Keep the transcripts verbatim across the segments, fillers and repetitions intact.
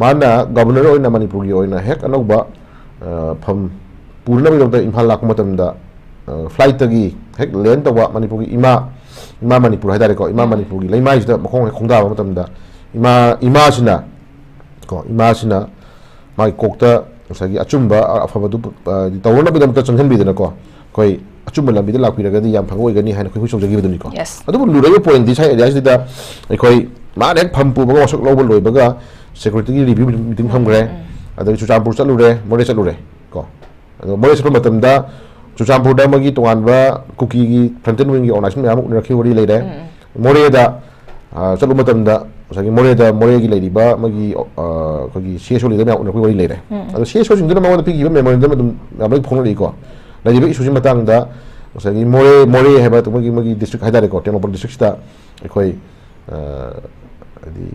ꯃꯥꯅ ꯒꯕꯔꯅꯔ ꯑꯣꯏꯅ ꯃꯅꯤꯄꯨꯔꯒꯤ ꯑꯣꯏꯅ ꯍꯦꯛ ꯑꯅꯧꯕ, ꯑ, ꯐꯝ ꯄꯨꯅꯕꯒꯤꯗꯃꯛꯇ ꯏꯝꯐꯥꯜ ꯂꯥꯛꯄ ꯃꯇꯝꯗ, ꯑ, ꯐ꯭ꯂꯥꯏꯠꯇꯒꯤ ꯍꯦꯛ ꯂꯦꯟ ꯇꯧꯕ ꯃꯅꯤꯄꯨꯔꯒꯤ ꯏꯃꯥ, ꯏꯃꯥ ꯃꯅꯤꯄꯨꯔ ꯍꯥꯏꯇꯥꯔꯦꯀꯣ, ꯏꯃꯥ ꯎꯝ꯫ ꯃꯅꯤꯄꯨꯔꯒꯤ ꯂꯩꯃꯥꯏꯁꯤꯗ ꯃꯈꯣꯡ ꯍꯦꯛ ꯈꯣꯡꯗꯥꯕ ꯃꯇꯝꯗ ꯏꯃꯥ, ꯏꯃꯥꯁꯤꯅ ꯀꯣ, ꯏꯃꯥꯁꯤꯅ ꯃꯥꯒꯤ ꯀꯣꯛꯇ ꯉꯁꯥꯏꯒꯤ ꯑꯆꯨꯝꯕ, ꯑ-, ꯑꯐꯕꯗꯨ, ꯑ, ꯇꯧꯅꯅꯕꯒꯤꯗꯃꯛꯇ ꯆꯪꯁꯤꯟꯕꯤꯗꯅꯀꯣ, ꯑꯩꯈꯣꯏ ꯑꯆꯨꯝꯕ ꯂꯝꯕꯤꯗ ꯂꯥꯛꯄꯤꯔꯒꯗꯤ ꯌꯥꯝ ꯐꯕ ꯑꯣꯏꯒꯅꯤ ꯍꯥꯏꯅ ꯑꯩꯈꯣꯏ ꯍꯨꯏꯁꯨ ꯇꯧꯖꯈꯤꯕꯗꯨꯅꯤꯀꯣ꯫ Yes. ꯑꯗꯨꯕꯨ ꯂꯨꯔꯛꯏꯕ ꯄꯣꯏꯟꯗꯤ ꯁ꯭ꯋꯥꯏ ꯑꯦꯔꯤꯌꯥꯁꯤꯗ ꯑꯩꯈꯣꯏ ꯃꯥꯅ ꯍꯦꯛ ꯐꯝ ꯄꯨꯕꯒ ꯋꯥꯁꯛ ꯂꯧꯕ ꯂꯣꯏꯕꯒ ꯁꯦꯀ꯭ꯌꯨꯔꯤꯇꯤꯒꯤ ꯔꯤꯚ꯭ꯌꯨ ꯃꯤꯇꯤꯡ ꯐꯝꯈ꯭ꯔꯦ꯫ ꯎꯝ꯫ ꯑꯗꯒꯤ ꯆꯨꯔꯆꯥꯟꯄꯨꯔ ꯆꯠꯂꯨꯔꯦ, ꯃꯣꯔꯦ ꯆꯠꯂꯨꯔꯦ ꯀꯣ꯫ ꯑꯗꯣ ꯃꯣꯔꯦ ꯆꯠꯄ ꯃꯇꯝꯗ ꯆꯨꯔꯆꯥꯟꯄꯨꯔꯗ ꯑꯃꯒꯤ ꯇꯣꯉꯥꯟꯕ ꯀꯨꯀꯤꯒꯤ ꯐ꯭ꯔꯟꯇꯦꯟ ꯋꯤꯡꯒꯤ ꯑꯣꯔꯒꯅꯥꯏꯖꯦꯁꯟ ꯃꯌꯥꯝ ꯑꯃ ꯎꯅꯔꯛꯈꯤꯕ ꯋꯥꯔꯤ ꯂꯩꯔꯦ꯫ ꯎꯝ, ꯎꯝ꯫ ꯃꯣꯔꯦꯗ, ꯑ, ꯆꯠꯂꯨꯕ ꯃꯇꯝꯗ ꯉꯁꯥꯏꯒꯤ ꯃꯣꯔꯦꯗ, ꯃꯣꯔꯦꯒꯤ ꯂꯩꯔꯤꯕ ꯃꯣꯏꯒꯤ, ꯑ, ꯑꯩꯈꯣꯏꯒꯤ ꯁꯤ ꯑꯦꯁ ꯑꯣ ꯂꯤꯗꯔ ꯃꯌꯥꯝ ꯎꯅꯔꯛꯄꯒꯤ ꯋꯥꯔꯤ ꯂꯩꯔꯦ꯫ ꯎꯝ, ꯎꯝ꯫ ꯑꯗꯣ ꯁꯤ ꯑꯦꯁ ꯑꯣꯁꯤꯡꯗꯨꯅ ꯃꯉꯣꯟꯗ ꯄꯤꯈꯤꯕ ꯃꯦꯃꯣꯔꯦꯟꯗꯝ ꯑꯗꯨꯝ ꯃꯌꯥꯝ ꯂꯣꯏ ꯐꯣꯡꯅꯔꯛꯏꯀꯣ꯫ ꯂꯩꯔꯤꯕ ꯏꯁꯨꯁꯤ ꯃꯇꯥꯡꯗ ꯉꯁꯥꯏꯒꯤ ꯃꯣꯔꯦ, ꯃꯣꯔꯦ ꯍꯥꯏꯕ ꯃꯣꯏꯒꯤ, ꯃꯣꯏꯒꯤ ꯗꯤꯁꯇ꯭ꯔꯤꯛ ꯍꯥꯏꯇꯥꯔꯦꯀꯣ, ꯇꯦꯡꯅꯧꯄꯜ ꯗꯤꯁꯇ꯭ꯔꯤꯛꯁꯤꯗ ꯑꯩꯈꯣꯏ, ꯑ, ꯍꯥꯏꯗꯤ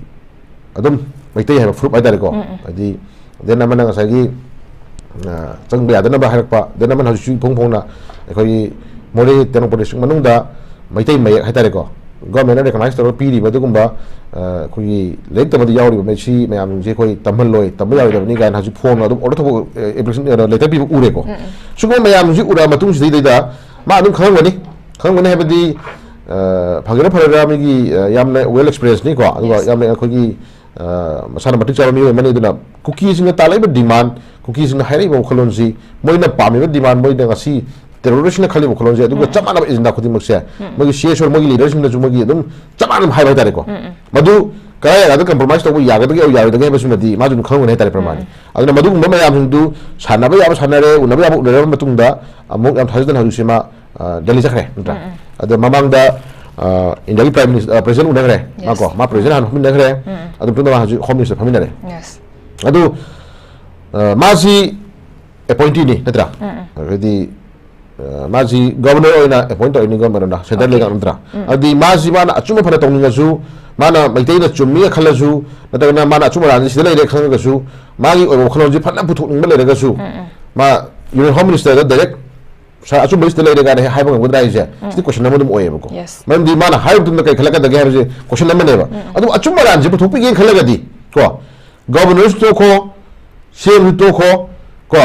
ꯑꯗꯨꯝ ꯃꯩꯇꯩ ꯍꯥꯏꯕ ꯐꯨꯔꯨꯞ ꯍꯥꯏꯇꯥꯔꯦꯀꯣ꯫ ꯎꯝ, ꯎꯝ꯫ ꯍꯥꯏꯗꯤ then ꯑꯃꯅ ꯉꯁꯥꯏꯒꯤ, ꯑ, ꯆꯪꯕ ꯌꯥꯗꯅꯕ ꯍꯥꯏꯔꯛꯄ, then ꯑꯃꯅ ꯍꯧꯖꯤꯛꯁꯨ ꯏꯐꯣꯡ ꯐꯣꯡꯅ ꯑꯩꯈꯣꯏꯒꯤ ꯃꯣꯔꯦ ꯇꯦꯡꯅꯧꯄꯜ ꯗꯤꯁꯇ꯭ꯔꯤꯛ ꯃꯅꯨꯡꯗ ꯃꯩꯇꯩ ꯃꯌꯦꯛ ꯍꯥꯏꯇꯥꯔꯦꯀꯣ, ꯒꯣꯔꯃꯦꯟꯅ ꯔꯦꯀꯣꯛꯅꯥꯏꯁ ꯇꯧꯔꯒ ꯄꯤꯔꯤꯕ ꯑꯗꯨꯒꯨꯝꯕ, ꯑ, ꯑꯩꯈꯣꯏꯒꯤ ꯂꯥꯏꯔꯤꯛ ꯇꯝꯕꯗ ꯌꯥꯎꯔꯤꯕ ꯃꯁꯤ ꯃꯌꯥꯝꯁꯤꯡꯁꯦ ꯑꯩꯈꯣꯏ ꯇꯝꯍꯜꯂꯣꯏ, ꯇꯝꯕ ꯌꯥꯔꯣꯏꯗꯕꯅꯤ ꯀꯥꯏꯅ ꯍꯧꯖꯤꯛ ꯐꯣꯡꯅ ꯑꯗꯨꯝ ꯑꯣꯔꯗꯔ ꯊꯣꯛꯄ, ꯑꯦ, ꯑꯦꯄ꯭ꯂꯤꯀꯦꯁꯟ, ꯑ, ꯂꯦꯇꯔ ꯄꯤꯕ ꯎꯔꯦꯀꯣ꯫ ꯎꯝ, ꯎꯝ꯫ ꯁꯤꯒꯨꯝꯕ ꯃꯌꯥꯝꯁꯤ ꯎꯔꯛꯑ ꯃꯇꯨꯡꯁꯤꯗꯩꯗ ꯃꯥ ꯑꯗꯨꯝ ꯈꯪꯉꯝꯒꯅꯤ, ꯈꯪꯉꯝꯒꯅꯤ ꯍꯥꯏꯕꯗꯤ, ꯑ, ꯐꯒꯦꯔꯥ ꯐꯔꯣꯏꯔꯥ ꯃꯤꯒꯤ, ꯑ, ꯌꯥꯝꯅ ꯋꯦꯜ ꯑꯦꯛꯁꯄꯤꯔꯤꯌꯦꯟꯁꯅꯤꯀꯣ, ꯑꯗꯨꯒ Yes. ꯌꯥꯝꯅ ꯑꯩꯈꯣꯏꯒꯤ, ꯑ, ꯃꯁꯥꯅ ꯃꯇꯤꯛ ꯆꯥꯕ ꯃꯤꯑꯣꯏ ꯑꯃꯅꯤ꯫ ꯑꯗꯨꯅ ꯀꯨꯀꯤꯁꯤꯡꯅ ꯇꯥꯜꯂꯛꯏꯕ ꯗꯤꯃꯥꯟ, ꯀꯨꯀꯤꯁꯤꯡꯅ ꯍꯥꯏꯔꯛꯏꯕ ꯋꯥꯈꯜꯂꯣꯟꯁꯤ, ꯃꯣꯏꯅ ꯄꯥꯝꯃꯤꯕ ꯗꯤꯃꯥꯟ, ꯃꯣꯏꯅ ꯉꯁꯤ ꯇꯦꯔꯣꯔꯤꯁꯅ ꯈꯜꯂꯤꯕ ꯋꯥꯈꯜꯂꯣꯟꯁꯦ, ꯑꯗꯨꯒ ꯎꯝ꯫ ꯆꯞ ꯃꯥꯟꯅꯕ ꯑꯦꯖꯦꯟꯗꯥ ꯈꯨꯗꯤꯡꯃꯛꯁꯦ, ꯎꯝ꯫ ꯃꯣꯏꯒꯤ ꯁꯤ ꯑꯦꯁ ꯑꯣ, ꯃꯣꯏꯒꯤ ꯂꯤꯗꯔꯁꯤꯡꯅꯁꯨ ꯃꯣꯏꯒꯤ ꯑꯗꯨꯝ ꯆꯞ ꯃꯥꯟꯅ ꯍꯥꯏꯕ ꯍꯥꯏꯇꯥꯔꯦꯀꯣ꯫ ꯎꯝ, ꯎꯝ꯫ ꯃꯗꯨ ꯀꯗꯥꯏ ꯖꯒꯥꯗ ꯀꯝꯄ꯭ꯔꯣꯃꯥꯏꯁ ꯇꯧꯕ ꯌꯥꯒꯗꯒꯦ, ꯌꯥꯔꯣꯏꯗꯒꯦ ꯍꯥꯏꯕꯁꯤꯃꯗꯤ ꯃꯥꯁꯨ ꯑꯗꯨꯝ ꯈꯪꯉꯝꯒꯅꯤ ꯍꯥꯏꯇꯥꯔꯦ, ꯄ꯭ꯔꯃꯥꯅꯤ꯫ ꯎꯝ꯫ ꯑꯗꯨꯅ ꯃꯗꯨꯒꯨꯝꯕ ꯃꯌꯥꯝꯁꯤꯡꯗꯨ ꯁꯥꯟꯅꯕ ꯌꯥꯕ ꯁꯥꯟꯅꯔꯦ, ꯎꯅꯕ ꯌꯥꯕ ꯎꯅꯔꯕ ꯃꯇꯨꯡꯗ, ꯑꯃꯨꯛ ꯌꯥꯝ ꯊꯥꯖꯗꯅ ꯍꯧꯖꯤꯛꯁꯦ ꯃꯥ, ꯑ, ꯗꯦꯜꯂꯤ ꯆꯠꯈ꯭ꯔꯦ, ꯅꯠꯇ꯭ꯔꯥ? ꯎꯝ, ꯎꯝ꯫ ꯑꯗ ꯃꯃꯥꯡꯗ, ꯑ, ꯏꯟꯗꯤꯌꯥꯒꯤ ꯄ꯭ꯔꯥꯏꯝ ꯃꯤꯅꯤꯁ-, ꯑ, ꯄ꯭ꯔꯦꯁꯤꯗꯦꯟ ꯎꯅꯈ꯭ꯔꯦ꯫ ꯃꯥ Yes. ꯀꯣ, ꯃꯥ ꯄ꯭ꯔꯦꯁꯤꯗꯦꯟ ꯍꯥꯟꯅ ꯐꯝꯃꯤꯟꯅꯈ꯭ꯔꯦ꯫ ꯎꯝ, ꯎꯝ꯫ ꯑꯗꯨ ꯃꯇꯨꯡꯗ ꯃꯥ ꯍꯧꯖꯤꯛ ꯍꯣꯝ ꯃꯤꯅꯤꯁꯇꯔ ꯐꯝꯃꯤꯟꯅꯔꯦ꯫ Yes. ꯑꯗꯨ, ꯑ, ꯃꯥꯁꯤ ꯑꯦꯄꯣꯏꯟꯇꯤꯅꯤ, ꯅꯠꯇ꯭ꯔꯥ? ꯎꯝ, ꯎꯝ꯫ ꯍꯥꯏꯗꯤ, ꯑ, ꯃꯥꯁꯤ ꯒꯕꯔꯅꯔ ꯑꯣꯏꯅ ꯑꯦꯄꯣꯏꯟ ꯇꯧꯔꯤꯅꯤ, ꯒꯕꯔꯅꯔꯅ, ꯁꯦꯟꯇꯔ Okay. ꯂꯩꯉꯥꯛ ꯅꯠꯇ꯭ꯔꯥ? ꯎꯝ꯫ ꯑꯗꯨꯗꯤ ꯃꯥꯁꯤ ꯃꯥꯅ ꯑꯆꯨꯝꯕ ꯐꯅ ꯇꯧꯅꯤꯡꯉꯁꯨ, ꯃꯥꯅ ꯃꯩꯇꯩꯅ ꯆꯨꯝꯃꯤ ꯈꯜꯂꯁꯨ, ꯅꯠꯇ꯭ꯔꯒꯅ ꯃꯥꯅ ꯑꯆꯨꯝ ꯑꯔꯥꯟꯁꯤ ꯁꯤꯗ ꯂꯩꯔꯦ ꯈꯪꯉꯒꯁꯨ, ꯃꯥꯒꯤ ꯑꯣꯏꯕ ꯋꯥꯈꯜꯂꯣꯟꯁꯤ ꯐꯅ ꯄꯨꯊꯣꯛꯅꯤꯡꯕ ꯂꯩꯔꯒꯁꯨ, ꯎꯝ, ꯎꯝ꯫ ꯃꯥ ꯌꯨꯅꯤꯌꯟ ꯍꯣꯝ ꯃꯤꯅꯤꯁꯇꯔꯗ ꯗꯥꯏꯔꯦꯛ "ꯁꯥꯔ, ꯑꯆꯨꯝꯕꯁꯤꯗ ꯂꯩꯔꯦ" ꯀꯥꯏꯅ ꯍꯦꯛ ꯍꯥꯏꯕ ꯉꯝꯒꯗ꯭ꯔꯥ ꯍꯥꯏꯁꯦ? ꯎꯝ꯫ ꯁꯤꯗꯤ ꯀꯣꯏꯁꯟ ꯑꯃ ꯑꯗꯨꯝ ꯑꯣꯏꯌꯦꯕꯀꯣ꯫ Yes. ꯃꯔꯝꯗꯤ ꯃꯥꯅ ꯍꯥꯏꯕ ꯃꯇꯨꯡꯗ ꯀꯩ ꯈꯜꯂꯛꯀꯗꯒꯦ ꯍꯥꯏꯕꯁꯦ ꯀꯣꯏꯁꯟ ꯑꯃꯅꯦꯕ꯫ ꯎꯝ, ꯎꯝ꯫ ꯑꯗꯨꯕꯨ ꯑꯆꯨꯝꯕ ꯑꯔꯥꯟꯁꯤ ꯄꯨꯊꯣꯛꯄꯤꯒꯦꯅ ꯈꯜꯂꯒꯗꯤ ꯀꯣ, ꯒꯣꯕꯔꯅꯔꯁꯨ ꯇꯣꯛꯈꯣ, ꯁꯤ ꯑꯦꯝꯁꯨ ꯇꯣꯛꯈꯣ, ꯀꯣ,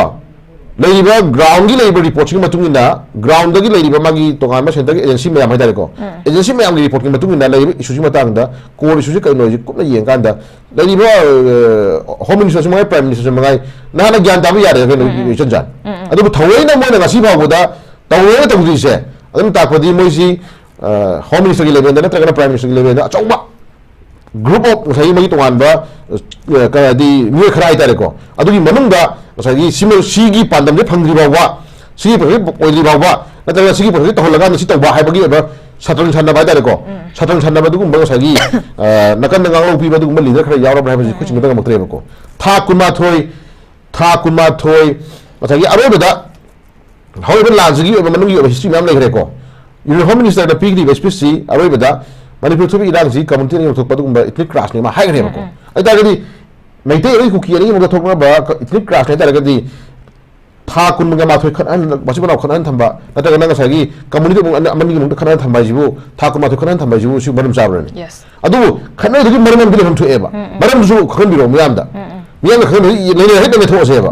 ꯂꯩꯔꯤꯕ ꯒ꯭ꯔꯥꯎꯟꯒꯤ ꯂꯩꯔꯤꯕ ꯔꯤꯄꯣꯔꯠꯁꯤꯒꯤ ꯃꯇꯨꯡ ꯏꯟꯅ, ꯒ꯭ꯔꯥꯎꯟꯗꯒꯤ ꯂꯩꯔꯤꯕ ꯃꯥꯒꯤ ꯇꯣꯉꯥꯟꯕ ꯁꯦꯟꯇꯔꯒꯤ ꯑꯦꯖꯦꯟꯁꯤ ꯃꯌꯥꯝ ꯍꯥꯏꯇꯥꯔꯦꯀꯣ, ꯑꯦꯖꯦꯟꯁꯤ ꯃꯌꯥꯝꯒꯤ ꯔꯤꯄꯣꯔꯠꯀꯤ ꯃꯇꯨꯡ ꯏꯟꯅ ꯂꯩꯔꯤꯕ ꯏꯁꯨꯁꯤ ꯃꯇꯥꯡꯗ, ꯀꯣꯔ ꯏꯁꯨꯁꯤ ꯀꯩꯅꯣꯁꯤ ꯀꯨꯞꯅ ꯌꯦꯡꯀꯥꯟꯗ, ꯂꯩꯔꯤꯕ ꯍꯣꯝ ꯃꯤꯅꯤꯁꯇꯔꯁꯨ ꯃꯉꯥꯏ, ꯄ꯭ꯔꯥꯏꯝ ꯃꯤꯅꯤꯁꯇꯔꯁꯨ ꯃꯉꯥꯏ, ꯅꯍꯥꯟꯅ ꯒ꯭ꯌꯥꯟ ꯇꯥꯕ ꯌꯥꯔꯦ ꯀꯩꯅꯣ, ꯏꯆꯟ ꯆꯥꯟ꯫ ꯑꯗꯨꯕꯨ ꯊꯑꯣꯏꯅ ꯃꯣꯏꯅ ꯉꯁꯤ ꯐꯥꯎꯕꯗ ꯇꯧꯔꯦꯅ ꯇꯧꯗ꯭ꯔꯤꯁꯦ, ꯑꯗꯨꯝ ꯇꯥꯛꯄꯗꯤ ꯃꯣꯏꯁꯤ ꯍꯣꯝ ꯃꯤꯅꯤꯁꯇꯔꯒꯤ ꯂꯦꯚꯦꯜꯗ ꯅꯠꯇ꯭ꯔꯒꯅ ꯄ꯭ꯔꯥꯏꯝ ꯃꯤꯅꯤꯁꯇꯔꯒꯤ ꯂꯦꯚꯦꯜꯗ ꯑꯆꯧꯕ ꯒ꯭ꯔꯨꯞ ꯑꯣꯐ ꯉꯁꯥꯏꯒꯤ ꯃꯣꯏꯒꯤ ꯇꯣꯉꯥꯟꯕ, ꯑ, ꯀ-, ꯍꯥꯏꯗꯤ ꯃꯤꯑꯣꯏ ꯈꯔ ꯍꯥꯏꯇꯥꯔꯦꯀꯣ, ꯑꯗꯨꯒꯤ ꯃꯅꯨꯡꯗ ꯉꯁꯥꯏꯒꯤ ꯁꯤꯃ-, ꯁꯤꯒꯤ ꯄꯥꯟꯗꯝꯁꯦ ꯐꯪꯗ꯭ꯔꯤ ꯐꯥꯎꯕ, ꯁꯤꯒꯤ ꯄ꯭ꯔꯣꯖꯦꯛ ꯑꯣꯏꯗ꯭ꯔꯤ ꯐꯥꯎꯕ, ꯅꯠꯇ꯭ꯔꯒ ꯁꯤꯒꯤ ꯄ꯭ꯔꯣꯖꯦꯛ ꯇꯧꯍꯜꯂꯀꯥꯟꯗ ꯁꯤ ꯇꯧꯕ ꯍꯥꯏꯕꯒꯤ ꯑꯣꯏꯕ ꯁꯥꯇ꯭ꯔꯟ ꯁꯥꯟꯅꯕ ꯍꯥꯏꯇꯥꯔꯦꯀꯣ, ꯁꯥꯇ꯭ꯔꯟ ꯁꯥꯟꯅꯕ ꯑꯗꯨꯒꯨꯝꯕ ꯉꯁꯥꯏꯒꯤ, ꯑ, ꯅꯥꯀꯟꯗ ꯉꯥꯡꯂꯧ ꯄꯤꯕ ꯑꯗꯨꯒꯨꯝꯕ ꯂꯤꯗꯔ ꯈꯔ ꯌꯥꯎꯔꯕ꯭ꯔꯥ ꯍꯥꯏꯕꯁꯤ ꯑꯩꯈꯣꯏ ꯆꯤꯡꯅꯕ ꯉꯝꯃꯛꯇ꯭ꯔꯦꯕꯀꯣ꯫ ꯊꯥ ꯀꯨꯟꯃꯥꯊꯣꯏ, ꯊꯥ ꯀꯨꯟꯃꯥꯊꯣꯏ ꯉꯁꯥꯏꯒꯤ ꯑꯔꯣꯏꯕꯗ ꯍꯧꯔꯤꯕ ꯂꯥꯟꯁꯤꯒꯤ ꯑꯣꯏꯕ ꯃꯅꯨꯡꯒꯤ ꯑꯣꯏꯕ ꯍꯤꯁꯇ꯭ꯔꯤ ꯃꯌꯥꯝ ꯂꯩꯈ꯭ꯔꯦꯀꯣ꯫ ꯌꯨꯅꯤꯌꯟ ꯍꯣꯝ ꯃꯤꯅꯤꯁꯇꯔꯗ ꯄꯤꯈ꯭ꯔꯤꯕ ꯁ꯭ꯄꯤꯆꯁꯤ ꯑꯔꯣꯏꯕꯗ ꯃꯅꯤꯄꯨꯔ ꯊꯣꯛꯏ ꯏꯔꯥꯡꯁꯤ ꯀꯝꯃꯨꯅꯤꯇꯤꯅ ꯌꯧꯊꯣꯛꯄ ꯑꯗꯨꯒꯨꯝꯕ ꯏꯊꯅꯤꯛ ꯀ꯭ꯂꯥꯁꯅꯤ ꯑꯃ ꯍꯥꯏꯈ꯭ꯔꯦꯕꯀꯣ꯫ ꯑꯗꯨ ꯇꯥꯔꯒꯗꯤ ꯃꯩꯇꯩ ꯑꯃꯗꯤ ꯀꯨꯀꯤ ꯑꯅꯤꯒꯤ ꯃꯔꯛꯇ ꯊꯣꯛꯅꯕ ꯏꯊꯅꯤꯛ ꯀ꯭ꯂꯥꯁꯅꯤ ꯍꯥꯏ ꯇꯥꯔꯒꯗꯤ ꯊꯥ ꯀꯨꯟꯒ ꯃꯥꯊꯣꯏ ꯈꯠꯅꯍꯟ-, ꯃꯆꯤꯟ ꯃꯅꯥꯎ ꯈꯠꯅꯍꯟ ꯊꯝꯕ, ꯅꯠꯇ꯭ꯔꯒꯅ ꯉꯁꯥꯏꯒꯤ ꯀꯝꯃꯨꯅꯤꯇꯤ ꯑꯃ-, ꯑꯃꯅꯤꯒꯤ ꯃꯔꯛꯇ ꯈꯠꯅꯍꯟ ꯊꯝꯕ ꯍꯥꯏꯁꯤꯕꯨ, ꯊꯥ ꯀꯨꯟꯃꯥꯊꯣꯏ ꯈꯠꯅꯍꯟ ꯊꯝꯕ ꯍꯥꯏꯁꯤꯕꯨ ꯁꯤ ꯃꯔꯝ ꯆꯥꯕ꯭ꯔꯅꯦ? Yes. ꯑꯗꯨꯕꯨ ꯈꯠꯅꯔꯤꯗꯨꯒꯤ ꯃꯔꯝ ꯑꯃꯗꯤ ꯂꯩꯐꯝ ꯊꯣꯛꯑꯦꯕ꯫ ꯃꯔꯝꯗꯨꯁꯨ ꯈꯪꯍꯟꯕꯤꯔꯛꯑꯣ ꯃꯤꯌꯥꯝꯗ꯫ ꯃꯤꯌꯥꯝꯅ ꯈꯪꯍꯟꯕꯗꯤ ꯂꯩꯅꯩ ꯍꯦꯛꯇ ꯂꯩꯊꯣꯛꯑꯁꯦꯕ꯫